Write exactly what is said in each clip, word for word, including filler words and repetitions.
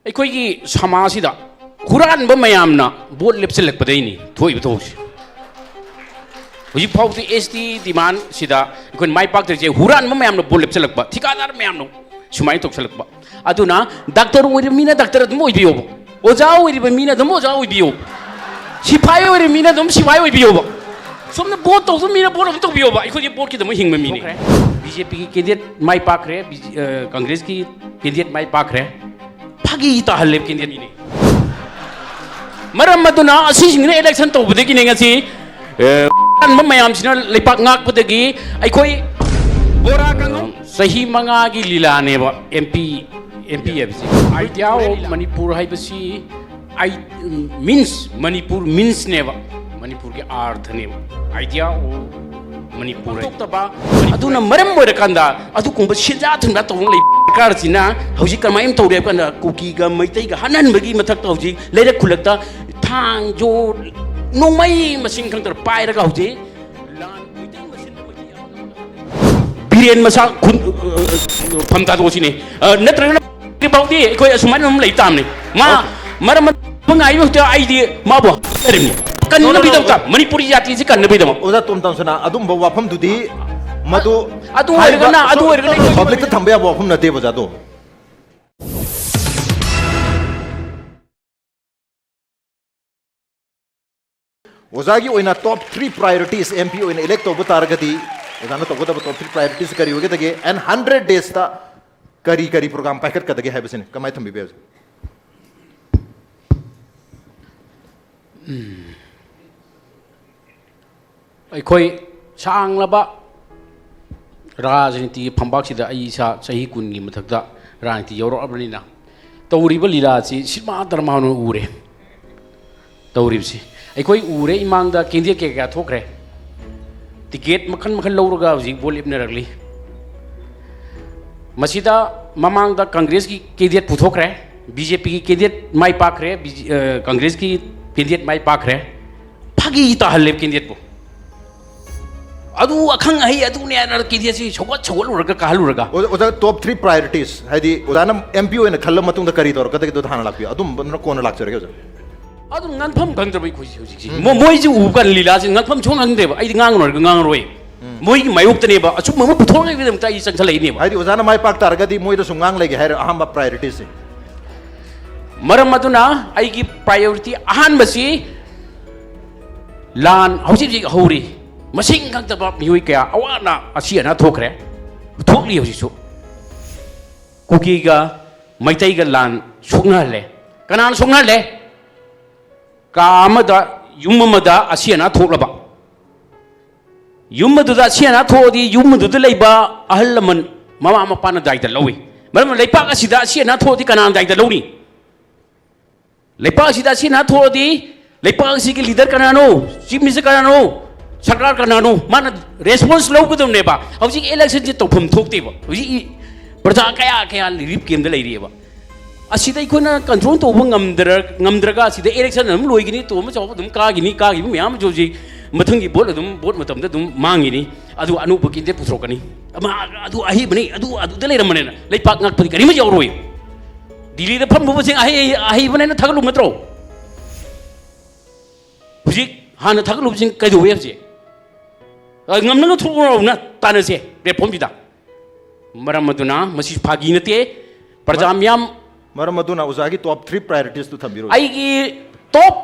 ꯑꯩꯈꯣꯏꯒꯤ ꯁꯃꯥꯖꯁꯤꯗ ꯍꯨꯔꯥꯟꯕ ꯃꯌꯥꯝꯅ ꯚꯣꯠ ꯂꯦꯞꯁꯤꯜꯂꯛꯄꯗꯩꯅꯤ ꯊꯣꯛꯏꯕ ꯊꯧꯗꯣꯛꯁꯦ꯫ ꯍꯧꯖꯤꯛ ꯐꯥꯎꯕꯗꯤ ꯑꯦꯁ ꯇꯤ ꯗꯤꯃꯥꯟꯁꯤꯗ ꯑꯩꯈꯣꯏꯅ ꯃꯥꯏ ꯄꯥꯛꯇ꯭ꯔꯤꯁꯦ ꯍꯨꯔꯥꯟꯕ ꯃꯌꯥꯝꯅ ꯚꯣꯠ ꯂꯦꯞꯁꯤꯜꯂꯛꯄ, ꯊꯤꯀꯥꯗꯥꯔ ꯃꯌꯥꯝꯅ ꯁꯨꯃꯥꯏꯅ ꯇꯧꯁꯤꯜꯂꯛꯄ꯫ ꯑꯗꯨꯅ ꯗꯥꯛꯇꯔ ꯑꯣꯏꯔꯤꯕ ꯃꯤꯅ ꯗꯥꯛꯇꯔ ꯑꯗꯨꯝ ꯑꯣꯏꯕꯤꯌꯣꯕ, ꯑꯣꯖꯥ ꯑꯣꯏꯔꯤꯕ ꯃꯤꯅ ꯑꯗꯨꯝ ꯑꯣꯖꯥ ꯑꯣꯏꯕꯤꯌꯣ, ꯁꯤꯐꯥꯏ ꯑꯣꯏꯔꯤꯕ ꯃꯤꯅ ꯑꯗꯨꯝ ꯁꯤꯐꯥꯏ ꯑꯣꯏꯕꯤꯌꯣꯕ꯫ ꯁꯣꯝꯗ ꯚꯣꯠ ꯇꯧꯗꯕ ꯃꯤꯅ ꯚꯣꯠ ꯑꯗꯨꯝ ꯇꯧꯕꯤꯌꯣꯕ꯫ ꯑꯩꯈꯣꯏꯗꯤ ꯚꯣꯠꯀꯤꯗꯃꯛ ꯍꯤꯡꯕ ꯃꯤꯅꯤ꯫ ꯊꯣꯛꯈ꯭ꯔꯦ꯫ ꯕꯤ ꯖꯦ ꯄꯤꯒꯤ ꯀꯦꯟꯗꯤꯗꯦꯠ ꯃꯥꯏ ꯄꯥꯛꯈ꯭ꯔꯦ, ꯕꯤ ꯖꯦ-, ꯑ, ꯀꯪꯒ꯭ꯔꯦꯁꯀꯤ ꯀꯦꯟꯗꯤꯗꯦꯠ ꯃꯥꯏ ꯄꯥꯛꯈ꯭ꯔꯦ꯫ ꯐꯥꯒꯤ ꯇꯥꯍꯜꯂꯦ ꯀꯦꯟꯗꯤꯗꯦꯠ ꯃꯤꯅꯤ꯫ ꯃꯔꯝ ꯑꯗꯨꯅ ꯑꯁꯤꯁꯤꯡꯁꯤꯅ ꯏꯂꯦꯛꯁꯟ ꯇꯧꯕꯗꯒꯤꯅꯦ ꯉꯁꯤ, ꯑꯦ, ꯑꯔꯥꯟꯕ ꯃꯌꯥꯝꯁꯤꯅ ꯂꯩꯄꯥꯛ ꯉꯥꯛꯄꯗꯒꯤ ꯑꯩꯈꯣꯏ ꯕꯣꯔꯥ ꯀꯥꯡꯍꯧ ꯆꯍꯤ ꯃꯉꯥꯒꯤ ꯂꯤꯂꯥꯅꯦꯕ ꯑꯦꯝ ꯄꯤ, ꯑꯦꯝ ꯄꯤ ꯍꯥꯏꯕꯁꯤ꯫ Idea of ꯃꯅꯤꯄꯨꯔ ꯍꯥꯏꯕꯁꯤ ꯑꯥꯏ-, means, ꯃꯅꯤꯄꯨꯔ meansꯅꯦꯕ꯫ ꯃꯅꯤꯄꯨꯔꯒꯤ ꯑꯥꯔꯊꯅꯦꯕ꯫ Idea of ꯃꯅꯤꯄꯨꯔ ꯍꯥꯏ-, ꯊꯣꯛꯇꯕ꯫ ꯑꯗꯨꯅ ꯃꯔꯝ ꯑꯣꯏꯔꯀꯥꯟꯗ ꯑꯗꯨꯒꯨꯝꯕ ꯁꯦꯟꯖꯥ ꯊꯨꯝꯖꯥ ꯇꯧꯕ ꯂꯩ꯫ ꯁꯔꯀꯥꯔꯁꯤꯅ ꯍꯧꯖꯤꯛ ꯀꯃꯥꯏꯅ ꯇꯧꯔꯦ ꯍꯥꯏꯕ ꯀꯥꯟꯗ ꯀꯨꯀꯤꯒ ꯃꯩꯇꯩꯒ ꯍꯥꯠꯍꯟꯕꯒꯤ ꯃꯊꯛꯇ ꯍꯧꯖꯤꯛ ꯂꯩꯔꯛ ꯈꯨꯜꯂꯛꯇ ꯊꯥꯡ, ꯖꯣ, ꯅꯣꯡꯃꯩ ꯃꯁꯤꯡ ꯈꯪꯗ꯭ꯔ ꯄꯥꯏꯔꯒ ꯍꯧꯖꯤꯛ ꯂꯥꯟ, ꯃꯩꯇꯩ ꯃꯁꯦꯟꯗ ꯃꯩꯇꯩ ꯑꯃꯒ ꯑꯃꯒ ꯕꯤꯔꯦꯟ ꯃꯁꯥ ꯈꯨꯟ, ꯑ, ꯑ, ꯐꯝ ꯊꯥꯗꯣꯛꯑꯁꯤꯅꯦ꯫ ꯑ, ꯅꯠꯇ꯭ꯔꯒꯅ ꯍꯧꯖꯤꯛꯐꯥꯎꯗꯤ ꯑꯩꯈꯣꯏ ꯑꯁꯨꯃꯥꯏꯅ ꯑꯗꯨꯝ ꯂꯩ ꯇꯥꯕꯅꯤ꯫ ꯃꯥ ꯃꯔꯝ ꯑꯃ ꯉꯥꯏꯕ ꯍꯧꯖꯤꯛꯇ ꯑꯩꯗꯤ ꯃꯥꯕꯨ ꯍꯥꯠꯆꯔꯤꯕꯅꯤ꯫ ꯀꯟꯅꯕꯒꯤꯗꯃꯛꯇ, ꯃꯅꯤꯄꯨꯔꯤ ꯖꯥꯇꯤꯁꯤ ꯀꯟꯅꯕꯒꯤꯗꯃꯛ꯫ ꯑꯣꯖꯥ ꯇꯣꯝ ꯇꯥꯝꯁꯅꯥ, ꯑꯗꯨꯝꯕ ꯋꯥꯐꯝꯗꯨꯗꯤ ꯃꯗꯨ ꯑꯗꯨ ꯍꯥꯏꯔꯤꯕ ꯑꯣꯏꯔꯒꯅ, ꯑꯗꯨ ꯑꯣꯏꯔꯒꯅ ꯄꯕ꯭ꯂꯤꯛꯇ ꯊꯝꯕ ꯌꯥꯕ ꯋꯥꯐꯝ ꯅꯠꯇꯦꯕ, ꯑꯣꯖꯥ, ꯑꯗꯣ꯫ ꯑꯣꯖꯥꯒꯤ ꯑꯣꯏꯅ top three priorities, M P ꯑꯣꯏꯅ elect ꯇꯧꯕ ꯇꯥꯔꯒꯗꯤ ꯑꯣꯖꯥꯅ ꯇꯧꯒꯗꯕ top three priorities ꯀꯔꯤ ꯑꯣꯏꯒꯗꯒꯦ? And hundred days ꯇ ꯀꯔꯤ ꯀꯔꯤ program ꯄꯥꯏꯈꯠꯀꯗꯒꯦ ꯍꯥꯏꯕꯁꯤꯅꯤ꯫ ꯀꯃꯥꯏꯅ ꯊꯝꯕꯤꯕ ꯌꯥꯏ, ꯑꯣꯖꯥ? ꯑꯩꯈꯣꯏ ꯁꯥꯡꯂꯕ ꯔꯥꯖꯅꯤꯇꯤꯒꯤ ꯐꯝꯄꯥꯛꯁꯤꯗ ꯑꯩ ꯏꯁꯥ ꯆꯍꯤ ꯀꯨꯟꯒꯤ ꯃꯊꯛꯇ ꯔꯥꯖꯅꯤꯇꯤ ꯌꯧꯔꯛꯑꯕꯅꯤꯅ, ꯇꯧꯔꯤꯕ ꯂꯤꯂꯥꯁꯤ ꯁꯤꯅꯦꯃꯥ ꯗ꯭ꯔꯃꯥ ꯑꯣꯏꯅ ꯎꯔꯦ꯫ ꯇꯧꯔꯤꯕꯁꯤ ꯑꯩꯈꯣꯏ ꯎꯔꯦ꯫ ꯏꯃꯥꯡꯗ ꯀꯦꯟꯗꯤꯗꯦꯠ ꯀꯌꯥ ꯀꯌꯥ ꯊꯣꯛꯈ꯭ꯔꯦ꯫ ꯇꯤꯀꯦꯠ ꯃꯈꯜ ꯃꯈꯜ ꯂꯧꯔꯒ ꯍꯧꯖꯤꯛ ꯚꯣꯠ ꯂꯦꯞꯅꯔꯛꯂꯤ꯫ ꯃꯁꯤꯗ ꯃꯃꯥꯡꯗ ꯀꯪꯒ꯭ꯔꯦꯁꯀꯤ ꯀꯦꯟꯗꯤꯗꯦꯠ ꯄꯨꯊꯣꯛꯈ꯭ꯔꯦ, ꯕꯤ ꯖꯦ ꯄꯤꯒꯤ ꯀꯦꯟꯗꯤꯗꯦꯠ ꯃꯥꯏ ꯄꯥꯛꯈ꯭ꯔꯦ, ꯕꯤ ꯖꯦ-, ꯑ, ꯀꯪꯒ꯭ꯔꯦꯁꯀꯤ ꯀꯦꯟꯗꯤꯗꯦꯠ ꯃꯥꯏ ꯄꯥꯛꯈ꯭ꯔꯦ꯫ ꯐꯥꯒꯤ ꯇꯥꯍꯜꯂꯦ ꯀꯦꯟꯗꯤꯗꯦꯠꯄꯨ꯫ ꯑꯗꯨ ꯑꯈꯪ ꯑꯍꯩ ꯑꯗꯨꯅꯦ ꯍꯥꯏꯅ ꯀꯦꯟꯗꯤꯗꯦꯠꯁꯤ ꯁꯧꯒꯠ ꯁꯧꯒꯠꯂꯨꯔꯒ ꯀꯥꯍꯜꯂꯨꯔꯒ ꯑꯣꯖꯥ, ꯑꯣꯖꯥ, ꯇꯣꯞ ꯊ꯭ꯔꯤ ꯄ꯭ꯔꯥꯏꯌꯣꯔꯤꯇꯤꯁ, ꯍꯥꯏꯗꯤ ꯑꯣꯖꯥꯅ ꯑꯦꯝ ꯄꯤ ꯑꯣꯏꯅ ꯈꯜꯂ ꯃꯇꯨꯡꯗ ꯀꯔꯤ ꯇꯧꯔꯛꯀꯗꯒꯦꯗꯣ ꯍꯥꯟꯅ ꯂꯥꯛꯄꯤꯌꯨ, ꯑꯗꯨꯝꯕꯅ ꯀꯣꯟꯅ ꯂꯥꯛꯆꯔꯒꯦ ꯑꯣꯖꯥ꯫ ꯑꯗꯨꯝ ꯉꯥꯡꯐꯝ ꯈꯪꯗ꯭ꯔꯕ ꯑꯩꯈꯣꯏꯁꯦ ꯍꯧꯖꯤꯛꯁꯦ꯫ ꯃꯣ-, ꯃꯣꯏꯁꯦ ꯎꯕ ꯀꯥꯟꯗ ꯂꯤꯂꯥꯁꯦ ꯉꯥꯡꯐꯝ ꯁꯨꯡ ꯈꯪꯗꯦꯕ꯫ ꯑꯩꯗꯤ ꯉꯥꯡꯉꯔꯣꯏꯒ ꯉꯥꯡꯉꯔꯣꯏ꯫ ꯃꯣꯏꯒꯤ ꯃꯥꯌꯣꯛꯇꯅꯦꯕ ꯑꯆꯨꯝꯕ ꯑꯃ ꯄꯨꯊꯣꯛꯅꯕꯒꯤꯗꯃꯛꯇ ꯑꯩ ꯆꯪꯁꯜꯂꯛꯏꯅꯦꯕ꯫ ꯍꯥꯏꯗꯤ ꯑꯣꯖꯥꯅ ꯃꯥꯏ ꯄꯥꯛ ꯇꯥꯔꯒꯗꯤ ꯃꯣꯏꯗꯁꯨ ꯉꯥꯡ ꯂꯩꯒꯦ ꯍꯥꯏꯔ ꯑꯍꯥꯟꯕ ꯄ꯭ꯔꯥꯏꯌꯣꯔꯤꯇꯤꯁꯦ꯫ ꯃꯔꯝ ꯑꯗꯨꯅ ꯑꯩꯒꯤ ꯄ꯭ꯔꯥꯏꯌꯣꯔꯤꯇꯤ ꯑꯍꯥꯟꯕꯁꯤ ꯂꯥꯟ ꯍꯧꯖꯤꯛ ꯍꯧꯖꯤꯛ ꯍꯧꯔꯤ꯫ ꯃꯁꯤꯡ ꯈꯪꯗꯕ ꯃꯤꯑꯣꯏ ꯀꯌꯥ ꯑꯋꯥꯅ ꯑꯁꯤ ꯑꯅꯥ ꯊꯣꯛꯈ꯭ꯔꯦ, ꯊꯣꯛꯂꯤ ꯍꯧꯖꯤꯛꯁꯨ꯫ ꯀꯨꯀꯤꯒ ꯃꯩꯇꯩꯒ ꯂꯥꯟ ꯁꯣꯛꯅꯍꯜꯂꯦ꯫ ꯀꯅꯥꯅ ꯁꯣꯛꯅꯍꯜꯂꯦ? ꯀꯥ ꯑꯃꯗ, ꯌꯨꯝ ꯑꯃꯗ ꯑꯁꯤ ꯑꯅꯥ ꯊꯣꯛꯂꯕ, ꯌꯨꯝ ꯑꯗꯨꯗ ꯑꯁꯤ ꯑꯅꯥ ꯊꯣꯛꯑꯗꯤ ꯌꯨꯝ ꯑꯗꯨꯗ ꯂꯩꯕ ꯑꯍꯜ ꯂꯃꯟ, ꯃꯃꯥ ꯃꯄꯥꯅ ꯗꯥꯏꯇ ꯂꯧꯏ꯫ ꯃꯔꯝ ꯑꯗꯨꯅ ꯂꯩꯄꯥꯛ ꯑꯁꯤꯗ ꯑꯁꯤ ꯑꯅꯥ ꯊꯣꯛꯑꯗꯤ ꯀꯅꯥꯅ ꯗꯥꯏꯇ ꯂꯧꯅꯤ? ꯂꯩꯄꯥꯛ ꯑꯁꯤꯗ ꯑꯁꯤ ꯑꯅꯥ ꯊꯣꯛꯑꯗꯤ ꯂꯩꯄꯥꯛ ꯑꯁꯤꯒꯤ ꯂꯤꯗꯔ ꯀꯅꯥꯅꯣ? ꯆꯤꯐ ꯃꯤꯅꯤꯁꯇꯔ ꯀꯅꯥꯅꯣ? ꯁꯔꯀꯥꯔ ꯀꯅꯥꯅꯣ? ꯃꯥꯅ ꯔꯦꯁꯄꯣꯟꯁ ꯂꯧꯒꯗꯕꯅꯦꯕ꯫ ꯍꯧꯖꯤꯛ ꯏꯂꯦꯛꯁꯟꯁꯦ ꯇꯧꯐꯝ ꯊꯣꯛꯇꯦꯕ꯫ ꯍꯧꯖꯤꯛ ꯏ-, ꯄ꯭ꯔꯖꯥ ꯀꯌꯥ ꯀꯌꯥ ꯔꯤꯂꯤꯐ ꯀꯦꯝꯗ ꯂꯩꯔꯤꯑꯕ꯫ ꯑꯁꯤꯗ ꯑꯩꯈꯣꯏꯅ ꯀꯟꯇ꯭ꯔꯣꯜ ꯇꯧꯕ ꯉꯝꯗ꯭ꯔ-, ꯉꯝꯗ꯭ꯔꯒ ꯑꯁꯤꯗ ꯏꯂꯦꯛꯁꯟ ꯑꯗꯨꯝ ꯂꯣꯏꯒꯅꯤ, ꯇꯣꯝꯕ ꯆꯥꯎꯕ ꯑꯗꯨꯝ ꯀꯥꯈꯤꯅꯤ, ꯀꯥꯈꯤꯕ ꯃꯌꯥꯝ ꯑꯃꯁꯨ ꯍꯧꯖꯤꯛ ꯃꯊꯪꯒꯤ ꯚꯣꯠ ꯑꯗꯨꯝ, ꯚꯣꯠ ꯃꯇꯝꯗ ꯑꯗꯨꯝ ꯃꯥꯡꯈꯤꯅꯤ꯫ ꯑꯗꯨ ꯑꯅꯧꯕ ꯀꯦꯟꯗꯤꯗꯦꯠ ꯄꯨꯊꯣꯔꯛꯀꯅꯤ꯫ ꯑꯃ ꯑꯗꯨ ꯑꯍꯩꯕꯅꯤ, ꯑꯗꯨ ꯑꯗꯨꯗ ꯂꯩꯔꯝꯕꯅꯦꯅ ꯂꯩꯄꯥꯛ ꯉꯥꯛꯄꯗꯤ ꯀꯔꯤꯃꯠ ꯌꯥꯎꯔꯣꯏ꯫ ꯗꯤꯜꯂꯤꯗ ꯐꯝꯂꯨꯕꯁꯤꯡ ꯑꯍꯩ-, ꯑꯍꯩꯕꯅꯦꯅ ꯊꯥꯒꯠꯂꯨꯕ ꯅꯠꯇ꯭ꯔꯣ? ꯍꯧꯖꯤꯛ ꯍꯥꯟꯅ ꯊꯥꯒꯠꯂꯨꯕꯁꯤꯡ ꯀꯩꯗꯧꯋꯦ ꯍꯧꯖꯤꯛ? ꯑ, ꯉꯝꯅꯕ ꯊꯣꯛꯂꯛꯎꯅ ꯇꯥꯟꯅꯁꯦ ꯄ꯭ꯂꯦꯠꯐꯣꯝꯁꯤꯗ꯫ ꯃꯔꯝ ꯑꯗꯨꯅ ꯃꯁꯤ ꯐꯥꯒꯤ ꯅꯠꯇꯦ꯫ ꯄ꯭ꯔꯖꯥ ꯃ-, ꯃꯤꯌꯥꯝ ꯃꯔꯝ ꯑꯗꯨꯅ ꯑꯣꯖꯥꯒꯤ ꯇꯣꯞ ꯊ꯭ꯔꯤ ꯄ꯭ꯔꯥꯏꯌꯣꯔꯤꯇꯤꯁꯇꯨ ꯊꯝꯕꯤꯔꯣ꯫ ꯑꯩꯒꯤ ꯇꯣꯞ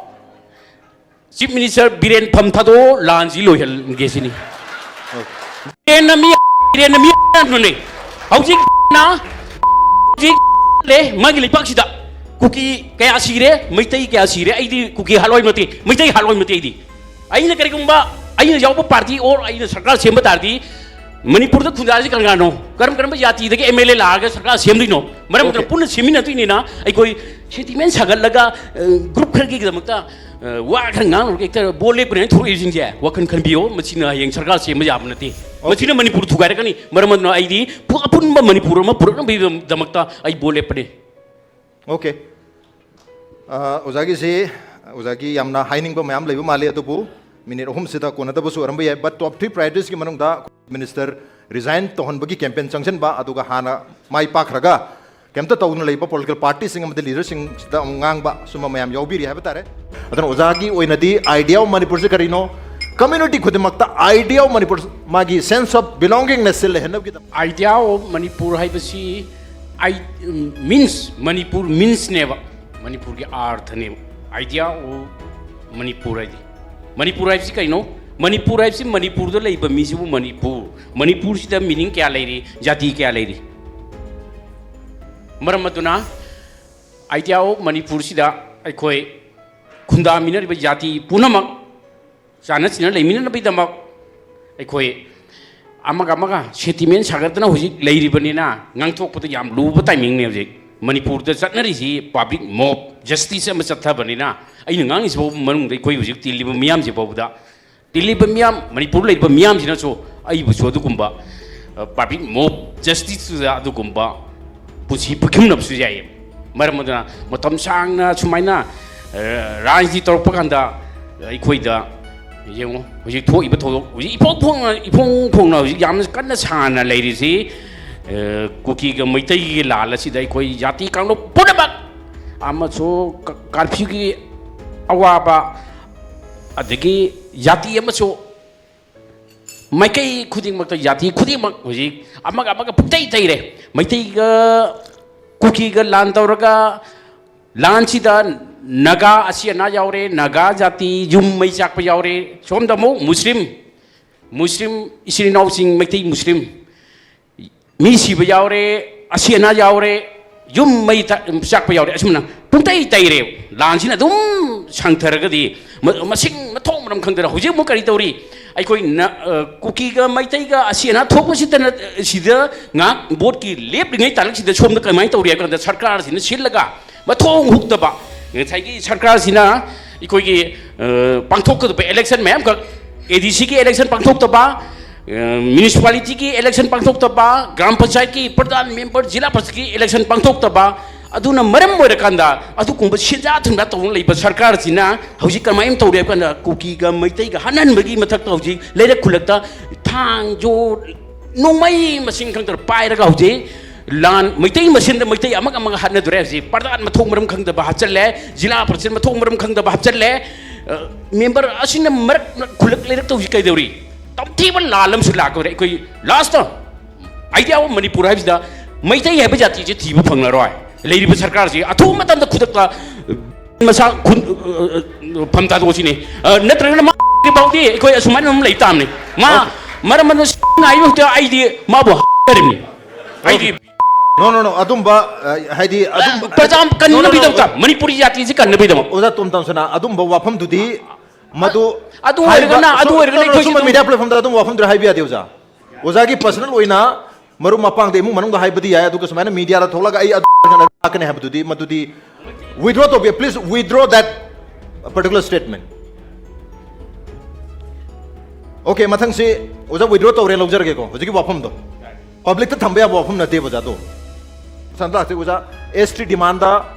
ꯆꯤꯐ ꯃꯤꯅꯤꯁꯇꯔ ꯕꯤꯔꯦꯟ ꯐꯝ ꯊꯥꯗꯣꯛꯑꯣ, ꯂꯥꯟꯁꯤ ꯂꯣꯏꯍꯟꯒꯦ ꯁꯤꯅꯤ꯫ ꯕꯤꯔꯦꯟꯅ ꯃꯤ, ꯕꯤꯔꯦꯟꯅ ꯃꯤ ꯍꯥꯠꯍꯟꯕꯅꯦ꯫ ꯍꯧꯖꯤꯛꯅ, ꯍꯧꯖꯤꯛ ꯂꯩ ꯃꯥꯒꯤ ꯂꯩꯄꯥꯛꯁꯤꯗ ꯀꯨꯀꯤ ꯀꯌꯥ ꯁꯤꯔꯦ, ꯃꯩꯇꯩ ꯀꯌꯥ ꯁꯤꯔꯦ꯫ ꯑꯩꯗꯤ ꯀꯨꯀꯤ ꯍꯥꯠꯂꯣꯏ ꯃꯇꯦ, ꯃꯩꯇꯩ ꯍꯥꯠꯂꯣꯏ ꯃꯇꯦ ꯑꯩꯗꯤ꯫ ꯑꯩꯅ ꯀꯔꯤꯒꯨꯝꯕ ꯑꯩꯅ ꯌꯥꯎꯕ ꯄꯥꯔꯇꯤ ꯑꯣꯔ ꯑꯩꯅ ꯁꯔꯀꯥꯔ ꯁꯦꯝꯕ ꯇꯥꯔꯗꯤ ꯃꯅꯤꯄꯨꯔꯗ ꯈꯨꯟꯗꯥꯔꯤꯁꯤ ꯀꯅꯥ ꯀꯅꯥꯅꯣ? ꯀꯔꯝ ꯀꯔꯝꯕ ꯖꯥꯇꯤꯗꯒꯤ ꯑꯦꯝ ꯑꯦꯜ ꯑꯦ ꯂꯥꯛꯑꯒ ꯁꯔꯀꯥꯔ ꯁꯦꯝꯗꯣꯏꯅꯣ? ꯃꯔꯝ ꯑꯗꯨꯅ Okay. ꯄꯨꯟꯅ ꯁꯦꯝꯃꯤꯟꯅꯗꯣꯏꯅꯤꯅ ꯑꯩꯈꯣꯏ ꯁꯦꯟꯇꯤꯃꯦꯟ ꯁꯥꯒꯠꯂꯒ, ꯑ, ꯒ꯭ꯔꯨꯞ ꯈꯔꯒꯤꯗꯃꯛꯇ, ꯑ, ꯋꯥ ꯈꯔ ꯉꯥꯡꯂꯨꯔꯒ ꯍꯦꯛꯇ ꯕꯣꯠ ꯂꯦꯞꯄꯅꯦꯅ ꯊꯣꯛꯂꯛꯏꯁꯤꯡꯁꯦ ꯋꯥꯈꯜ ꯈꯟꯕꯤꯌꯣ꯫ ꯃꯁꯤꯅ ꯍꯌꯦꯡ ꯁꯔꯀꯥꯔ ꯁꯦꯝꯕ ꯌꯥꯕ ꯅꯠꯇꯦ꯫ Okay. ꯃꯁꯤꯅ ꯃꯅꯤꯄꯨꯔ ꯊꯨꯒꯥꯏꯔꯛꯀꯅꯤ꯫ ꯃꯔꯝ ꯑꯗꯨꯅ ꯑꯩꯗꯤ ꯄꯨ-, ꯑꯄꯨꯟꯕ ꯃꯅꯤꯄꯨꯔ ꯑꯃ ꯄꯨꯔꯛꯅꯕꯒꯤꯗꯃꯛꯇ ꯑꯩ ꯕꯣꯠ ꯂꯦꯞꯄꯅꯦ꯫ Okay. ꯑ, ꯑꯣꯖꯥꯒꯤꯁꯤ, ꯑꯣꯖꯥꯒꯤ ꯌꯥꯝꯅ ꯍꯥꯏꯅꯤꯡꯕ ꯃꯌꯥꯝ ꯂꯩꯕ ꯃꯥꯜꯂꯤ, ꯑꯗꯨꯕꯨ ꯃꯤꯅꯤꯠ ꯑꯍꯨꯝꯁꯤꯗ ꯀꯣꯟꯅꯗꯕꯁꯨ ꯑꯣꯏꯔꯝꯕ ꯌꯥꯏ, but top three priorities ꯀꯤ ꯃꯅꯨꯡꯗ ꯃꯤꯅꯤꯁꯇꯔ ꯔꯤꯖꯥꯏꯟ ꯇꯧꯍꯟꯕꯒꯤ ꯀꯦꯝꯄꯦꯟ ꯆꯪꯁꯤꯟꯕ, ꯑꯗꯨꯒ ꯍꯥꯟꯅ ꯃꯥꯏ ꯄꯥꯛꯈ꯭ꯔꯒ ꯀꯩꯝꯇ ꯇꯧꯗꯅ ꯂꯩꯕ ꯄꯣꯂꯤꯇꯤꯀꯦꯜ ꯄꯥꯔꯇꯤꯁꯤꯡ ꯑꯃꯗꯤ ꯂꯤꯗꯔꯁꯤꯡꯁꯤꯗ ꯑꯃꯨꯛ ꯉꯥꯡꯕ, ꯁꯨꯝꯕ ꯃꯌꯥꯝ ꯌꯥꯎꯕꯤꯔꯤ ꯍꯥꯏꯕ ꯇꯥꯔꯦ꯫ ꯑꯗꯨꯅ ꯑꯣꯖꯥꯒꯤ ꯑꯣꯏꯅꯗꯤ idea of ꯃꯅꯤꯄꯨꯔꯁꯦ ꯀꯔꯤꯅꯣ, ꯀꯝꯃ꯭ꯌꯨꯅꯤꯇꯤ ꯈꯨꯗꯤꯡꯃꯛꯇ idea of ꯃꯅꯤꯄꯨꯔ, ꯃꯥꯒꯤ sense of belongingness say ꯂꯩꯍꯟꯅꯕꯒꯤꯗꯃꯛ꯫ Idea of Manipur ꯍꯥꯏꯕꯁꯤ, I means, ꯃꯅꯤꯄꯨꯔ means ꯅꯦꯕ, ꯃꯅꯤꯄꯨꯔꯒꯤ ꯑꯥꯔꯊꯅꯦꯕ꯫ Idea of ꯃꯅꯤꯄꯨꯔ ꯍꯥꯏꯗꯤ, ꯃꯅꯤꯄꯨꯔ ꯍꯥꯏꯕꯁꯤ ꯀꯩꯅꯣ? ꯃꯅꯤꯄꯨꯔ ꯍꯥꯏꯕꯁꯤ ꯃꯅꯤꯄꯨꯔꯗ ꯂꯩꯕ ꯃꯤꯁꯤꯕꯨ ꯃꯅꯤꯄꯨꯔ, ꯃꯅꯤꯄꯨꯔꯁꯤꯗ meaning ꯀꯌꯥ ꯂꯩꯔꯤ, ꯖꯥꯇꯤ ꯀꯌꯥ ꯂꯩꯔꯤ? ꯃꯔꯝ ꯑꯗꯨꯅ idea of ꯃꯅꯤꯄꯨꯔꯁꯤꯗ ꯑꯩꯈꯣꯏ ꯈꯨꯟꯗꯥꯃꯤꯟꯅꯔꯤꯕ ꯖꯥꯇꯤ ꯄꯨꯝꯅꯃꯛ ꯆꯥꯟꯅ ꯆꯤꯟꯅ ꯂꯩꯃꯤꯟꯅꯅꯕꯒꯤꯗꯃꯛ ꯑꯩꯈꯣꯏ ꯑꯃꯒ ꯑꯃꯒ sentiment ꯁꯥꯒꯠꯇꯅ ꯍꯧꯖꯤꯛ ꯂꯩꯔꯤꯕꯅꯤꯅ, ꯉꯥꯡꯊꯣꯛꯄꯗ ꯌꯥꯝ ꯂꯨꯕ timing ꯅꯦ ꯍꯧꯖꯤꯛ꯫ ꯃꯅꯤꯄꯨꯔꯗ ꯆꯠꯅꯔꯤꯁꯤ public mob justice ꯑꯃ ꯆꯠꯊꯕꯅꯤꯅ, ꯑꯩꯅ ꯉꯥꯡꯉꯤꯁꯤ ꯐꯥꯎꯕ ꯃꯅꯨꯡꯗ ꯑꯩꯈꯣꯏ ꯍꯧꯖꯤꯛ ꯇꯤꯜꯂꯤꯕ ꯃꯤꯌꯥꯝꯁꯤ ꯐꯥꯎꯕꯗ, ꯇꯤꯜꯂꯤꯕ ꯃꯤꯌꯥꯝ, ꯃꯅꯤꯄꯨꯔ ꯂꯩꯔꯤꯕ ꯃꯤꯌꯥꯝꯁꯤꯅꯁꯨ ꯑꯩꯕꯨꯁꯨ ꯑꯗꯨꯒꯨꯝꯕ, ꯑ, public mob justice ꯇꯨꯗ ꯑꯗꯨꯒꯨꯝꯕ ꯄꯨꯟꯁꯤ ꯄꯤꯈꯤꯅꯕꯁꯨ ꯌꯥꯏꯌꯦꯕ꯫ ꯃꯔꯝ ꯑꯗꯨꯅ ꯃꯇꯝ ꯁꯥꯡꯅ ꯁꯨꯃꯥꯏꯅ, ꯑ, ꯔꯥꯖꯅꯤꯇꯤ ꯇꯧꯔꯛꯄ ꯀꯥꯟꯗ ꯑꯩꯈꯣꯏꯗ ꯌꯦꯡꯉꯨ, ꯍꯧꯖꯤꯛ ꯊꯣꯛꯏꯕ ꯊꯧꯗꯣꯛ, ꯍꯧꯖꯤꯛ ꯏꯐꯣꯡ ꯐꯣꯡꯅ, ꯏꯐꯣꯡ ꯐꯣꯡꯅ ꯍꯧꯖꯤꯛ ꯌꯥꯝꯅ ꯀꯟꯅ ꯁꯥꯟꯅ ꯂꯩꯔꯤꯁꯤ, ꯑ, ꯀꯨꯀꯤꯒ ꯃꯩꯇꯩꯒꯤ ꯂꯥꯜ ꯑꯁꯤꯗ ꯑꯩꯈꯣꯏ ꯖꯥꯇꯤ ꯀꯥꯡꯂꯨꯞ ꯄꯨꯝꯅꯃꯛ ꯑꯃꯁꯨ ꯀ-, curfew ꯒꯤ ꯑꯋꯥꯕ, ꯑꯗꯒꯤ ꯖꯥꯇꯤ ꯑꯃꯁꯨ ꯃꯥꯏꯀꯩ ꯈꯨꯗꯤꯡꯃꯛꯇ, ꯖꯥꯇꯤ ꯈꯨꯗꯤꯡꯃꯛ ꯍꯧꯖꯤꯛ ꯑꯃꯒ ꯑꯃꯒ ꯄꯨꯡꯇꯩ ꯇꯩꯔꯦ꯫ ꯃꯩꯇꯩꯒ ꯀꯨꯀꯤꯒ ꯂꯥꯟ ꯇꯧꯔꯒ, ꯂꯥꯟꯁꯤꯗ ꯅꯥꯒꯥ ꯑꯁꯤ ꯑꯅꯥ ꯌꯥꯎꯔꯦ, ꯅꯥꯒꯥ ꯖꯥꯇꯤ ꯌꯨꯝ ꯃꯩ ꯆꯥꯛꯄ ꯌꯥꯎꯔꯦ꯫ ꯁꯣꯝꯗ ꯑꯃꯨꯛ ꯃꯨꯁꯂꯤꯝ, ꯃꯨꯁꯂꯤꯝ ꯏꯆꯤꯜ ꯏꯅꯥꯎꯁꯤꯡ, ꯃꯩꯇꯩ ꯃꯨꯁꯂꯤꯝ ꯃꯤ ꯁꯤꯕ ꯌꯥꯎꯔꯦ, ꯑꯁꯤ ꯑꯅꯥ ꯌꯥꯎꯔꯦ, ꯌꯨꯝ ꯃꯩ ꯊ-, ꯆꯥꯛꯄ ꯌꯥꯎꯔꯦ꯫ ꯑꯁꯨꯝꯅ ꯄꯨꯡꯇꯩ ꯇꯩꯔꯦ꯫ ꯂꯥꯟꯁꯤꯅ ꯑꯗꯨꯝ ꯁꯥꯡꯊꯔꯒꯗꯤ ꯃ-, ꯃꯁꯤꯡ ꯃꯊꯣꯡ ꯃꯔꯝ ꯈꯪꯗꯅ ꯍꯧꯖꯤꯛ ꯑꯃꯨꯛ ꯀꯔꯤ ꯇꯧꯔꯤ? ꯑꯩꯈꯣꯏ ꯅ-, ꯑ, ꯀꯨꯀꯤꯒ ꯃꯩꯇꯩꯒ ꯑꯁꯤ ꯑꯅꯥ ꯊꯣꯛꯄꯁꯤꯗ ꯅ-, ꯁꯤꯗ ꯉꯥꯏꯍꯥꯛ ꯚꯣꯠꯀꯤ ꯂꯦꯞꯂꯤꯉꯩ ꯇꯥꯂꯛꯁꯤꯗ ꯁꯣꯝꯗ ꯀꯃꯥꯏꯅ ꯇꯧꯔꯤ ꯍꯥꯏꯕ ꯀꯥꯟꯗ ꯁꯔꯀꯥꯔꯁꯤꯅ ꯁꯤꯜꯂꯒ ꯃꯊꯣꯡ ꯍꯨꯛꯇꯕ, ꯉꯁꯥꯏꯒꯤ ꯁꯔꯀꯥꯔꯁꯤꯅ ꯑꯩꯈꯣꯏꯒꯤ, ꯑ, ꯄꯥꯡꯊꯣꯛꯀꯗꯕ election ꯃꯌꯥꯝꯈꯛ, ADC ꯒꯤ election ꯄꯥꯡꯊꯣꯛꯇꯕ, ꯑ, municipality ꯒꯤ election ꯄꯥꯡꯊꯣꯛꯇꯕ, ꯒ꯭ꯔꯥꯝ ꯄꯟꯆꯥꯌꯠꯀꯤ ꯄ꯭ꯔꯙꯥꯟ, member, ꯖꯤꯂꯥ ꯄꯔꯤꯁꯠꯀꯤ election ꯄꯥꯡꯊꯣꯛꯇꯕ, ꯑꯗꯨꯅ ꯃꯔꯝ ꯑꯣꯏꯔꯀꯥꯟꯗ ꯑꯗꯨꯒꯨꯝꯕ ꯁꯦꯟꯖꯥ ꯊꯨꯝꯖꯥ ꯇꯧꯗꯨꯅ ꯂꯩꯕ ꯁꯔꯀꯥꯔꯁꯤꯅ ꯍꯧꯖꯤꯛ ꯀꯃꯥꯏꯅ ꯇꯧꯔꯦ ꯍꯥꯏꯕ ꯀꯥꯟꯗ ꯀꯨꯀꯤꯒ ꯃꯩꯇꯩꯒ ꯍꯥꯠꯅꯍꯟꯕꯒꯤ ꯃꯊꯛꯇ ꯍꯧꯖꯤꯛ ꯂꯩꯔꯛ ꯈꯨꯜꯂꯛꯇ ꯊꯥꯡ, ꯖꯣ, ꯅꯣꯡꯃꯩ ꯃꯁꯤꯡ ꯈꯪꯗ꯭ꯔ ꯄꯥꯏꯔꯒ ꯍꯧꯖꯤꯛ ꯂꯥꯟ, ꯃꯩꯇꯩ ꯃꯁꯦꯟꯗ ꯃꯩꯇꯩ ꯑꯃꯒ ꯑꯃꯒ ꯍꯥꯠꯅꯗꯣꯔꯦ꯫ ꯍꯧꯖꯤꯛ ꯄ꯭ꯔꯙꯥꯟ ꯃꯊꯣꯡ ꯃꯔꯝ ꯈꯪꯗꯕ ꯍꯥꯞꯆꯜꯂꯦ, ꯖꯤꯂꯥ ꯄꯔꯤꯁꯗ ꯃꯊꯣꯡ ꯃꯔꯝ ꯈꯪꯗꯕ ꯍꯥꯞꯆꯜꯂꯦ, ꯑ, ꯃꯦꯝꯕꯔ ꯑꯁꯤꯅ ꯃꯔꯛ ꯈꯨꯜꯂꯛ ꯂꯩꯔꯛꯇ ꯍꯧꯖꯤꯛ ꯀꯩꯗꯧꯔꯤ? ꯇꯝꯊꯤꯕ ꯂꯥꯟ ꯑꯃꯁꯨ ꯂꯥꯛꯀꯗꯧꯔꯦ꯫ ꯑꯩꯈꯣꯏ ꯂꯥꯁꯇ ꯑꯥꯏꯗꯤꯌꯥ ꯑꯣꯐ ꯃꯅꯤꯄꯨꯔ ꯍꯥꯏꯕꯁꯤꯗ ꯃꯩꯇꯩ ꯍꯥꯏꯕ ꯖꯥꯇꯤꯁꯦ ꯊꯤꯕ ꯐꯪꯂꯔꯣꯏ꯫ ꯂꯩꯔꯤꯕ ꯁꯔꯀꯥꯔꯁꯤ ꯑꯊꯨꯕ ꯃꯇꯝꯗ ꯈꯨꯗꯛꯇ ꯃꯁꯥ ꯈꯨꯟ, ꯑ, ꯑ, ꯐꯝ ꯊꯥꯗꯣꯛꯑꯁꯤꯅꯦ꯫ ꯑ, ꯅꯠꯇ꯭ꯔꯒꯅ ꯃꯥ ꯐꯥꯎꯗꯤ ꯑꯩꯈꯣꯏ ꯑꯁꯨꯃꯥꯏꯅ ꯑꯗꯨꯝ ꯂꯩ ꯇꯥꯕꯅꯤ꯫ ꯃꯥ ꯃꯔꯝ ꯑꯗꯨꯅ ꯉꯥꯏꯕ ꯍꯧꯖꯤꯛꯇ ꯑꯩꯗꯤ ꯃꯥꯕꯨ ꯍꯥꯏꯔꯤꯕꯅꯤ꯫ ꯑꯩꯗꯤ ꯅꯣ ꯅꯣ ꯅꯣ ꯑꯗꯨꯝꯕ ꯑ, ꯍꯥꯏꯗꯤ ꯑꯗꯨꯝꯕ ꯄ꯭ꯔꯖꯥ No, no, no, ꯀꯟꯅꯕꯤꯗꯃꯛꯇ, ꯑꯣꯖꯥ- ꯃꯅꯤꯄꯨꯔꯤ ꯖꯥꯇꯤꯁꯤ ꯀꯟꯅꯕꯤꯗꯃꯛ꯫ ꯑꯣꯖꯥ ꯇꯣꯝ ꯇꯝꯁꯅꯥ, ꯑꯗꯨꯝꯕ ꯋꯥꯐꯝꯗꯨꯗꯤ ꯃꯗꯨ ꯑꯗꯨ ꯑꯣꯏꯔꯒꯅ, ꯍꯥꯏꯕ- ꯑꯗꯨ ꯑꯣꯏꯔꯒꯅ No, no, no, ꯑꯩꯈꯣꯏꯁꯨ ꯁꯨꯝꯕ ꯑꯗꯨꯝ ꯃꯤꯗꯤꯌꯥ ꯄ꯭ꯂꯦꯠꯐꯣꯝꯗ ꯑꯗꯨꯝꯕ ꯋꯥꯐꯝꯗꯨꯗꯤ ꯍꯥꯏꯕ ꯌꯥꯗꯦ ꯑꯣꯖꯥ꯫ ꯑꯣꯖꯥꯒꯤ ꯄꯔꯁꯅꯦꯜ ꯑꯣꯏꯅ ꯃꯔꯨꯞ ꯃꯄꯥꯡꯗ ꯏꯃꯨꯡ ꯃꯅꯨꯡꯗ ꯍꯥꯏꯕꯗꯤ ꯌꯥꯏ, ꯑꯗꯨꯒ ꯁꯨꯃꯥꯏꯅ ꯃꯤꯗꯤꯌꯥꯗ ꯊꯣꯛꯂꯒ ꯑꯩ ꯑꯗꯨ ꯂꯥꯛꯀꯅꯤ ꯍꯥꯏꯕꯗꯨꯗꯤ, ꯃꯗꯨꯗꯤ withdraw ꯇꯧꯕꯤꯌꯨ꯫ Please withdraw that particular statement. Okay, ꯃꯊꯪꯁꯤ ꯑꯣꯖꯥ withdraw ꯇꯧꯔꯦ, ꯂꯧꯖꯔꯒꯦꯀꯣ꯫ ꯍꯧꯖꯤꯛꯀꯤ ꯋꯥꯐꯝꯗꯣ ꯄꯕ꯭ꯂꯤꯛꯇ ꯊꯝꯕ ꯌꯥꯕ ꯋꯥꯐꯝ ꯅꯠꯇꯦꯕ ꯑꯣꯖꯥꯗꯣ꯫ ꯁꯝꯅ ꯇꯥꯛꯁꯤ ꯑꯣꯖꯥ, ꯑꯦꯁ ꯇꯤ ꯗꯤꯃꯥꯟꯗ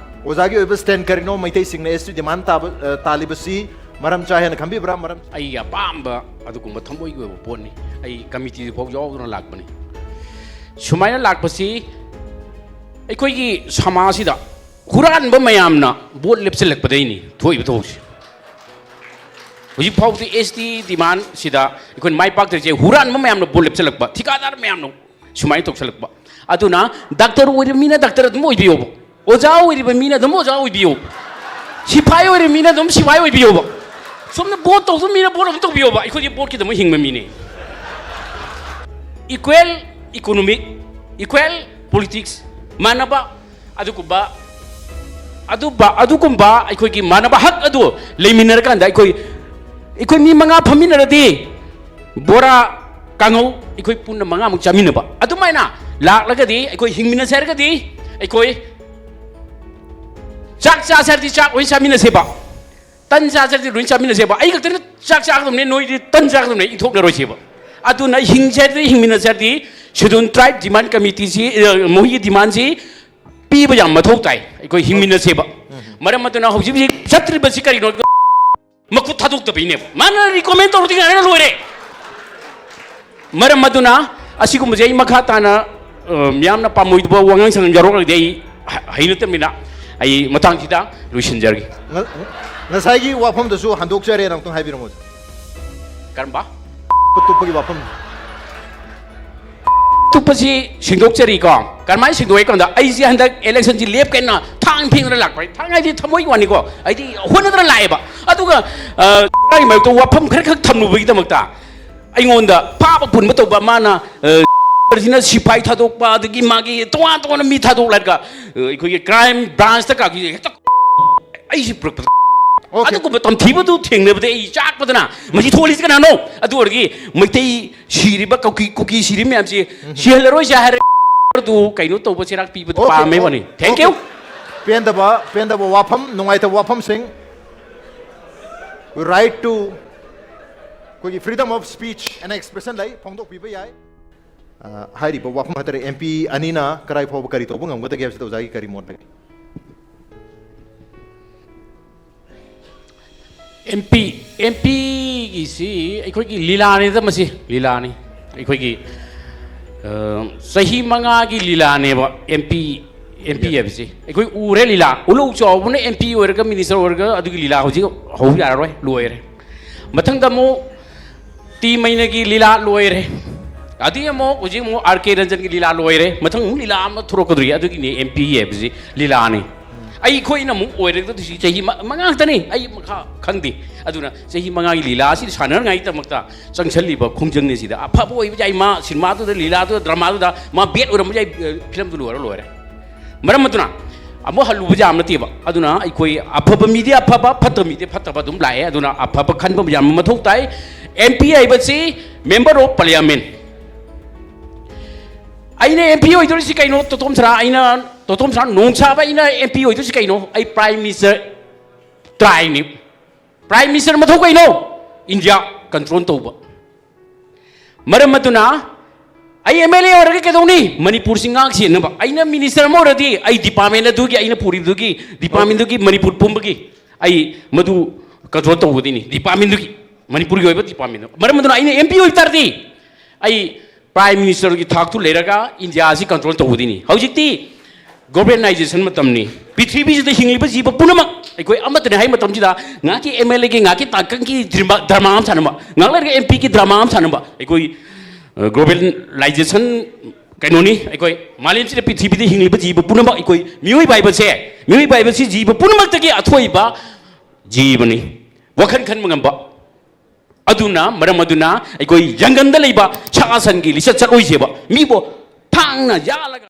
ꯑꯣꯖꯥꯒꯤ ꯑꯣꯏꯕ ꯁ꯭ꯇꯦꯟ ꯀꯔꯤꯅꯣ? ꯃꯩꯇꯩꯁꯤꯡꯅ ꯑꯦꯁ ꯇꯤ ꯗꯤꯃꯥꯟ ꯇꯥꯕ, ꯑ, ꯇꯥꯜꯂꯤꯕꯁꯤ ꯃꯔꯝ ꯆꯥꯏ ꯍꯥꯏꯅ ꯈꯟꯕꯤꯕ꯭ꯔꯥ? ꯃꯔꯝ ꯑꯩꯒꯤ ꯑꯄꯥꯝꯕ ꯑꯗꯨꯒꯨꯝꯕ ꯊꯃꯣꯏꯒꯤ ꯑꯣꯏꯕ ꯄꯣꯠꯅꯤ꯫ ꯑꯩ ꯀꯃꯤꯇꯤꯗꯨ ꯐꯥꯎ ꯌꯥꯎꯗꯨꯅ ꯂꯥꯛꯄꯅꯤ꯫ ꯁꯨꯃꯥꯏꯅ ꯂꯥꯛꯄꯁꯤ ꯑꯩꯈꯣꯏꯒꯤ ꯁꯃꯥꯖꯁꯤꯗ ꯍꯨꯔꯥꯟꯕ ꯃꯌꯥꯝꯅ ꯚꯣꯠ ꯂꯦꯞꯁꯤꯜꯂꯛꯄꯗꯩꯅꯤ ꯊꯣꯛꯏꯕ ꯊꯧꯗꯣꯛꯁꯦ꯫ ꯍꯧꯖꯤꯛ ꯐꯥꯎꯕꯗꯤ ꯑꯦꯁ ꯇꯤ ꯗꯤꯃꯥꯟꯁꯤꯗ ꯑꯩꯈꯣꯏꯅ ꯃꯥꯏ ꯄꯥꯛꯇ꯭ꯔꯤꯁꯦ ꯍꯨꯔꯥꯟꯕ ꯃꯌꯥꯝꯅ ꯚꯣꯠ ꯂꯦꯞꯁꯤꯜꯂꯛꯄ, ꯊꯤꯀꯥꯗꯥꯔ ꯃꯌꯥꯝꯅ ꯁꯨꯃꯥꯏꯅ ꯇꯧꯁꯤꯜꯂꯛꯄ꯫ ꯑꯗꯨꯅ ꯗꯥꯛꯇꯔ ꯑꯣꯏꯔꯤꯕ ꯃꯤꯅ ꯗꯥꯛꯇꯔ ꯑꯗꯨꯝ ꯑꯣꯏꯕꯤꯌꯣꯕ, ꯑꯣꯖꯥ ꯑꯣꯏꯔꯤꯕ ꯃꯤꯅ ꯑꯗꯨꯝ ꯑꯣꯖꯥ ꯑꯣꯏꯕꯤꯌꯣꯕ, ꯁꯤꯐꯥꯏ ꯑꯣꯏꯔꯤꯕ ꯃꯤꯅ ꯑꯗꯨꯝ ꯁꯤꯐꯥꯏ ꯑꯣꯏꯕꯤꯌꯣꯕ꯫ ꯁꯣꯝꯗ ꯚꯣꯠ ꯇꯧꯗꯕ ꯃꯤꯅ ꯚꯣꯠ ꯑꯗꯨꯝ ꯇꯧꯕꯤꯌꯣꯕ꯫ ꯑꯩꯈꯣꯏꯗꯤ ꯚꯣꯠꯀꯤꯗꯃꯛ ꯍꯤꯡꯕ ꯃꯤꯅꯦ꯫ Equal economic, equal politics, ꯃꯥꯟꯅꯕ ꯑꯗꯨꯒꯨꯝꯕ ꯑꯗꯨꯝꯕ ꯑꯗꯨꯒꯨꯝꯕ ꯑꯩꯈꯣꯏꯒꯤ ꯃꯥꯟꯅꯕ ꯍꯛ ꯑꯗꯨ ꯂꯩꯃꯤꯟꯅꯔꯀꯥꯟꯗ ꯑꯩꯈꯣꯏ ꯑꯩꯈꯣꯏ ꯃꯤ ꯃꯉꯥ ꯐꯝꯃꯤꯟꯅꯔꯗꯤ ꯕꯣꯔꯥ, ꯀꯥꯡꯍꯧ ꯑꯩꯈꯣꯏ ꯄꯨꯟꯅ ꯃꯉꯥꯃꯨꯛ ꯆꯥꯃꯤꯟꯅꯕ ꯑꯗꯨꯃꯥꯏꯅ ꯂꯥꯛꯂꯒꯗꯤ, ꯑꯩꯈꯣꯏ ꯍꯤꯡꯃꯤꯟꯅꯁꯦ ꯍꯥꯏꯔꯒꯗꯤ, ꯑꯩꯈꯣꯏ ꯆꯥꯛ ꯆꯥꯁꯦ ꯍꯥꯏꯔꯗꯤ ꯆꯥꯛ ꯂꯣꯏ ꯆꯥꯃꯤꯟꯅꯁꯦꯕ, ꯇꯟ ꯆꯥꯁꯦ ꯍꯥꯏꯔꯗꯤ ꯂꯣꯏ ꯆꯥꯃꯤꯟꯅꯁꯦꯕ꯫ ꯑꯩ ꯈꯛꯇꯅ ꯆꯥꯛ ꯆꯥꯒꯗꯕꯅꯦ, ꯅꯣꯏꯗꯤ ꯇꯟ ꯆꯥꯒꯗꯕꯅꯦ, ꯏꯟꯊꯣꯛꯅꯔꯣꯏꯁꯦꯕ꯫ ꯑꯗꯨꯅ ꯍꯤꯡꯁꯦ ꯍꯥꯏꯔꯗꯤ ꯍꯤꯡꯃꯤꯟꯅꯁꯦ ꯍꯥꯏꯔꯗꯤ Scheduled Tribe Demand Committeeꯁꯤ, ꯑ, ꯃꯣꯏꯒꯤ demandꯁꯤ ꯄꯤꯕ ꯌꯥꯝ ꯃꯊꯧ ꯇꯥꯏ꯫ ꯑꯩꯈꯣꯏ ꯍꯤꯡꯃꯤꯟꯅꯁꯦꯕ꯫ ꯃꯔꯝ ꯑꯗꯨꯅ ꯍꯧꯖꯤꯛ ꯍꯧꯖꯤꯛ ꯆꯠꯇ꯭ꯔꯤꯕꯁꯤ ꯀꯔꯤꯅꯣ? ꯃꯈꯨꯠ ꯊꯥꯗꯣꯛꯇꯕꯩꯅꯦꯕ꯫ ꯃꯥꯅ recommend ꯇꯧꯔꯗꯤ ꯉꯥꯏꯔꯒ ꯂꯣꯏꯔꯦ꯫ ꯃꯔꯝ ꯑꯗꯨꯅ ꯑꯁꯤꯒꯨꯝꯕꯁꯦ ꯑꯩ ꯃꯈꯥ ꯇꯥꯅ, ꯑ, ꯃꯤꯌꯥꯝꯅ ꯄꯥꯝꯃꯣꯏꯗꯕ ꯋꯥꯉꯥꯡ ꯁꯉꯥꯡ ꯌꯥꯎꯔꯛꯂꯒꯗꯤ ꯑꯩ ꯍ-, ꯍꯩꯅꯗꯕꯅꯤꯅ ꯑꯩ ꯃꯇꯥꯡꯁꯤꯗ ꯂꯣꯏꯁꯤꯟꯖꯔꯒꯦ꯫ ꯉ-, ꯉꯁꯥꯏꯒꯤ ꯋꯥꯐꯝꯗꯨꯁꯨ ꯍꯟꯗꯣꯛꯆꯔꯦꯅ ꯑꯃꯨꯛꯇꯪ ꯍꯥꯏꯕꯤꯔꯝꯃꯣ꯫ ꯀꯔꯝꯕ? ꯇꯨꯞꯄꯒꯤ ꯋꯥꯐꯝ꯫ ꯇꯨꯞꯄꯁꯤ ꯁꯦꯡꯗꯣꯛꯆꯔꯤꯀꯣ꯫ ꯀꯔꯝꯍꯥꯏꯅ ꯁꯦꯡꯗꯣꯛꯑꯦ ꯀꯥꯟꯗ, ꯑꯩꯁꯦ ꯍꯟꯗꯛ election ꯁꯤ ꯂꯦꯞꯀꯦꯅ ꯊꯥꯡ ꯊꯦꯡꯅ ꯂꯥꯛꯄ꯫ ꯊꯥꯡ ꯍꯥꯏꯗꯤ ꯊꯃꯣꯏꯒꯤ ꯋꯥꯅꯤꯀꯣ꯫ ꯑꯩꯗꯤ ꯍꯣꯠꯅꯗꯅ ꯂꯥꯛꯑꯦꯕ꯫ ꯑꯗꯨꯒ, ꯑ, ꯃꯥꯒꯤ ꯃꯥꯌꯣꯛꯇ ꯋꯥꯐꯝ ꯈꯔꯈꯛ ꯊꯝꯂꯨꯕꯒꯤꯗꯃꯛꯇ ꯑꯩꯉꯣꯟꯗ ꯐꯥꯕ ꯄꯨꯟꯕ ꯇꯧꯕ, ꯃꯥꯅ, ꯑ, ꯁꯤꯅ ꯁꯤꯐꯥꯏ ꯊꯥꯗꯣꯛꯄ, ꯑꯗꯒꯤ ꯃꯥꯒꯤ ꯇꯣꯉꯥꯟ ꯇꯣꯉꯥꯟꯕ ꯃꯤ ꯊꯥꯗꯣꯛꯂꯒ, ꯑ, ꯑꯩꯈꯣꯏꯒꯤ crime branch ꯇ ꯀꯥꯈꯤ ꯍꯦꯛꯇ ꯑꯩꯁꯤ ꯄꯨꯔꯛꯄꯗ꯫ Okay. ꯑꯗꯨꯒꯨꯝꯕ ꯇꯝꯊꯤꯕꯗꯨ ꯊꯦꯡꯅꯕꯗ ꯑꯩ ꯆꯥꯛꯄꯗꯅ, "ꯃꯁꯤ ꯊꯣꯛꯍꯜꯂꯤꯁꯤ ꯀꯅꯥꯅꯣ?" ꯑꯗꯨ ꯑꯣꯏꯔꯗꯤ ꯃꯩꯇꯩ ꯁꯤꯔꯤꯕ ꯀꯨꯀꯤ, ꯀꯨꯀꯤ ꯁꯤꯔꯤꯕ ꯃꯌꯥꯝꯁꯤ ꯁꯤꯍꯜꯂꯔꯣꯏꯁꯦ ꯍꯥꯏꯔꯦ꯫ ꯑꯗꯨ ꯀꯩꯅꯣ ꯇꯧꯕ, ꯆꯩꯔꯥꯛ ꯄꯤꯕꯗꯨ Okay, ꯄꯥꯝꯃꯦ okay, ꯋꯥꯅꯤ꯫ Thank okay. You. ꯄꯦꯟꯗꯕ, ꯄꯦꯟꯗꯕ ꯋꯥꯐꯝ, ꯅꯨꯡꯉꯥꯏꯇꯕ ꯋꯥꯐꯝꯁꯤꯡ, right to ꯑꯩꯈꯣꯏꯒꯤ freedom of speech and expression ꯂꯩ, ꯐꯣꯡꯗꯣꯛꯄꯤꯕ ꯌꯥꯏ꯫ ꯑ, ꯍꯥꯏꯔꯤꯕ ꯋꯥꯐꯝ ꯍꯥꯏꯇꯥꯔꯦ, M P ꯑꯅꯤꯅ ꯀꯗꯥꯏ ꯐꯥꯎꯕ ꯀꯔꯤ ꯇꯧꯕ ꯉꯝꯒꯗꯒꯦ ꯍꯥꯏꯕꯁꯤꯗ ꯑꯣꯖꯥꯒꯤ ꯀꯔꯤ ꯃꯣꯠ ꯂꯩ? M P, M P ꯒꯤꯁꯤ ꯑꯩꯈꯣꯏꯒꯤ ꯂꯤꯂꯥꯅꯤꯗ ꯃꯁꯤ, ꯂꯤꯂꯥꯅꯤ꯫ ꯑꯩꯈꯣꯏꯒꯤ, ꯑ, ꯆꯍꯤ ꯃꯉꯥꯒꯤ ꯂꯤꯂꯥꯅꯦꯕ M P, M P ꯍꯥꯏꯕꯁꯤ꯫ ꯑꯩꯈꯣꯏ ꯎꯔꯦ ꯂꯤꯂꯥ꯫ ꯎꯂꯧ ꯆꯥꯎꯕꯅ M P ꯑꯣꯏꯔꯒ, minister ꯑꯣꯏꯔꯒ ꯑꯗꯨꯒꯤ ꯂꯤꯂꯥ ꯍꯧꯖꯤꯛ ꯍꯧ ꯌꯥꯔꯔꯣꯏ, ꯂꯣꯏꯔꯦ꯫ ꯃꯊꯪꯗ ꯑꯃꯨꯛ ꯇꯤ ꯃꯩꯅꯒꯤ ꯂꯤꯂꯥ ꯂꯣꯏꯔꯦ꯫ ꯑꯗꯨꯗꯤ ꯑꯃꯨꯛ ꯍꯧꯖꯤꯛ ꯑꯃꯨꯛ R K ꯔꯟꯖꯟꯒꯤ ꯂꯤꯂꯥ ꯂꯣꯏꯔꯦ꯫ ꯃꯊꯪ ꯑꯃꯨꯛ ꯂꯤꯂꯥ ꯑꯃ ꯊꯣꯔꯛꯀꯗꯧꯔꯤ꯫ ꯑꯗꯨꯒꯤꯅꯦ M P ꯍꯥꯏꯕꯁꯤ ꯂꯤꯂꯥꯅꯤ꯫ ꯑꯩꯈꯣꯏꯅ ꯑꯃꯨꯛ ꯑꯣꯏꯔꯒꯗꯣꯏꯁꯤ ꯆꯍꯤ ꯃ-, ꯃꯉꯥ ꯈꯛꯇꯅꯤ꯫ ꯑꯩ ꯃꯈꯥ ꯈꯪꯗꯦ꯫ ꯑꯗꯨꯅ ꯆꯍꯤ ꯃꯉꯥꯒꯤ ꯂꯤꯂꯥ ꯑꯁꯤ ꯁꯥꯟꯅꯅꯉꯥꯏꯒꯤꯗꯃꯛꯇ ꯆꯪꯁꯜꯂꯤꯕ ꯈꯣꯡꯖꯪꯅꯤ ꯁꯤꯗ꯫ ꯑꯐꯕ ꯑꯣꯏꯕ ꯌꯥꯏ, ꯃꯥ ꯁꯤꯅꯦꯃꯥꯗꯨꯗ, ꯂꯤꯂꯥꯗꯨꯗ, ꯗ꯭ꯔꯃꯥꯗꯨꯗ ꯃꯥ bad ꯑꯣꯏꯔꯝꯕ ꯌꯥꯏ, ꯑ, ꯐꯤꯂꯝꯗꯨ ꯂꯣꯏꯔ ꯂꯣꯏꯔꯦ꯫ ꯃꯔꯝ ꯑꯗꯨꯅ ꯑꯃꯨꯛ ꯍꯜꯂꯨꯕ ꯌꯥꯕ ꯅꯠꯇꯦꯕ꯫ ꯑꯗꯨꯅ ꯑꯩꯈꯣꯏ ꯑꯐꯕ ꯃꯤꯗꯤ ꯑꯐꯕ, ꯐꯠꯇꯕ ꯃꯤꯗꯤ ꯐꯠꯇꯕ ꯑꯗꯨꯝ ꯂꯥꯛꯑꯦ꯫ ꯑꯗꯨꯅ ꯑꯐꯕ ꯈꯟꯕ ꯌꯥꯝꯅ ꯃꯊꯧ ꯇꯥꯏ꯫ M P ꯍꯥꯏꯕꯁꯤ Member of Parliament꯫ ꯑꯩꯅ M P ꯑꯣꯏꯗꯣꯔꯤꯁꯤ ꯀꯩꯅꯣ? ꯇꯣꯇꯣꯝ ꯁꯔꯥ, ꯑꯩꯅ, ꯇꯣꯇꯣꯝ ꯁꯔꯥ ꯅꯣꯡꯁꯥꯕ, ꯑꯩꯅ M P ꯑꯣꯏꯗꯣꯏꯁꯤ ꯀꯩꯅꯣ? ꯑꯩ Prime Minister try ꯅꯤ꯫ Prime Minister ꯃꯊꯧ ꯀꯩꯅꯣ? India control ꯇꯧꯕ꯫ ꯃꯔꯝ ꯑꯗꯨꯅ ꯑꯩ ꯑꯦꯝ ꯑꯦꯜ ꯑꯦ ꯑꯣꯏꯔꯒ ꯀꯩꯗꯧꯅꯤ? ꯃꯅꯤꯄꯨꯔꯁꯤ ꯉꯥꯛ ꯁꯦꯟꯅꯕ꯫ ꯑꯩꯅ ꯃꯤꯅꯤꯁꯇꯔ ꯑꯃ ꯑꯣꯏꯔꯗꯤ ꯑꯩ ꯗꯤꯄꯥꯔꯠꯃꯦꯟ ꯑꯗꯨꯒꯤ, ꯑꯩꯅ ꯄꯨꯔꯤꯕꯗꯨꯒꯤ ꯗꯤꯄꯥꯔꯠꯃꯦꯟꯗꯨꯒꯤ, ꯃꯅꯤꯄꯨꯔ ꯄꯨꯝꯕꯒꯤ ꯑꯩ ꯃꯗꯨ ꯀꯟꯇ꯭ꯔꯣꯜ ꯇꯧꯒꯗꯣꯏꯅꯤ꯫ ꯗꯤꯄꯥꯔꯠꯃꯦꯟꯗꯨꯒꯤ, ꯃꯅꯤꯄꯨꯔꯒꯤ ꯑꯣꯏꯕ ꯗꯤꯄꯥꯔꯠꯃꯦꯟꯗꯨ꯫ ꯃꯔꯝ ꯑꯗꯨꯅ ꯑꯩꯅ ꯑꯦꯝ ꯄꯤ ꯑꯣꯏꯕ ꯇꯥꯔꯗꯤ ꯑꯩ ꯄ꯭ꯔꯥꯏꯝ ꯃꯤꯅꯤꯁꯇꯔꯒꯤ ꯊꯥꯛꯇꯨ ꯂꯩꯔꯒ ꯏꯟꯗꯤꯌꯥꯁꯤ ꯀꯟꯇ꯭ꯔꯣꯜ ꯇꯧꯒꯗꯣꯏꯅꯤ꯫ ꯍꯧꯖꯤꯛꯇꯤ ꯒ꯭ꯂꯣꯕꯦꯂꯥꯏꯖꯦꯁꯟ ꯃꯇꯝꯅꯤ꯫ ꯄ꯭ꯔꯤꯊꯤꯕꯤꯁꯤꯗ ꯍꯤꯡꯂꯤꯕ ꯖꯤꯕ ꯄꯨꯝꯅꯃꯛ ꯑꯩꯈꯣꯏ ꯑꯃꯠꯇꯅꯤ ꯍꯥꯏ ꯃꯇꯝꯁꯤꯗ, ꯉꯥꯏꯍꯥꯛꯀꯤ ꯑꯦꯝ ꯑꯦꯜ ꯑꯦꯒꯤ, ꯉꯥꯏꯍꯥꯛꯀꯤ ꯇꯥꯡꯀꯛꯀꯤ ꯗ꯭ꯔꯃꯥ, ꯗ꯭ꯔꯃꯥ ꯑꯃ ꯁꯥꯟꯅꯕ, ꯉꯥꯏꯍꯥꯛ ꯂꯩꯔꯒ ꯑꯦꯝ ꯄꯤꯒꯤ ꯗ꯭ꯔꯃꯥ ꯑꯃ ꯁꯥꯟꯅꯕ, ꯑꯩꯈꯣꯏ, ꯑ, ꯒ꯭ꯂꯣꯕꯦꯂꯥꯏꯖꯦꯁꯟ ꯀꯩꯅꯣꯅꯤ꯫ ꯑꯩꯈꯣꯏ ꯃꯥꯂꯦꯝꯁꯤꯗ, ꯄ꯭ꯔꯤꯊꯤꯕꯤꯗ ꯍꯤꯡꯂꯤꯕ ꯖꯤꯕ ꯄꯨꯝꯅꯃꯛ, ꯑꯩꯈꯣꯏ ꯃꯤꯑꯣꯏꯕ ꯍꯥꯏꯕꯁꯦ, ꯃꯤꯑꯣꯏꯕ ꯍꯥꯏꯕꯁꯤ ꯖꯤꯕ ꯄꯨꯝꯅꯃꯛꯇꯒꯤ ꯑꯊꯣꯏꯕ ꯖꯤꯕꯅꯤ꯫ ꯋꯥꯈꯜ ꯈꯟꯕ ꯉꯝꯕ꯫ ꯑꯗꯨꯅ, ꯃꯔꯝ ꯑꯗꯨꯅ ꯑꯩꯈꯣꯏ ꯖꯪꯒꯜꯗ ꯂꯩꯕ ꯁꯥ ꯁꯟꯒꯤ ꯂꯤꯆꯠ ꯆꯠꯂꯣꯏꯁꯦꯕ꯫ ꯃꯤꯕꯨ ꯊꯥꯡꯅ ꯌꯥꯜꯂꯒ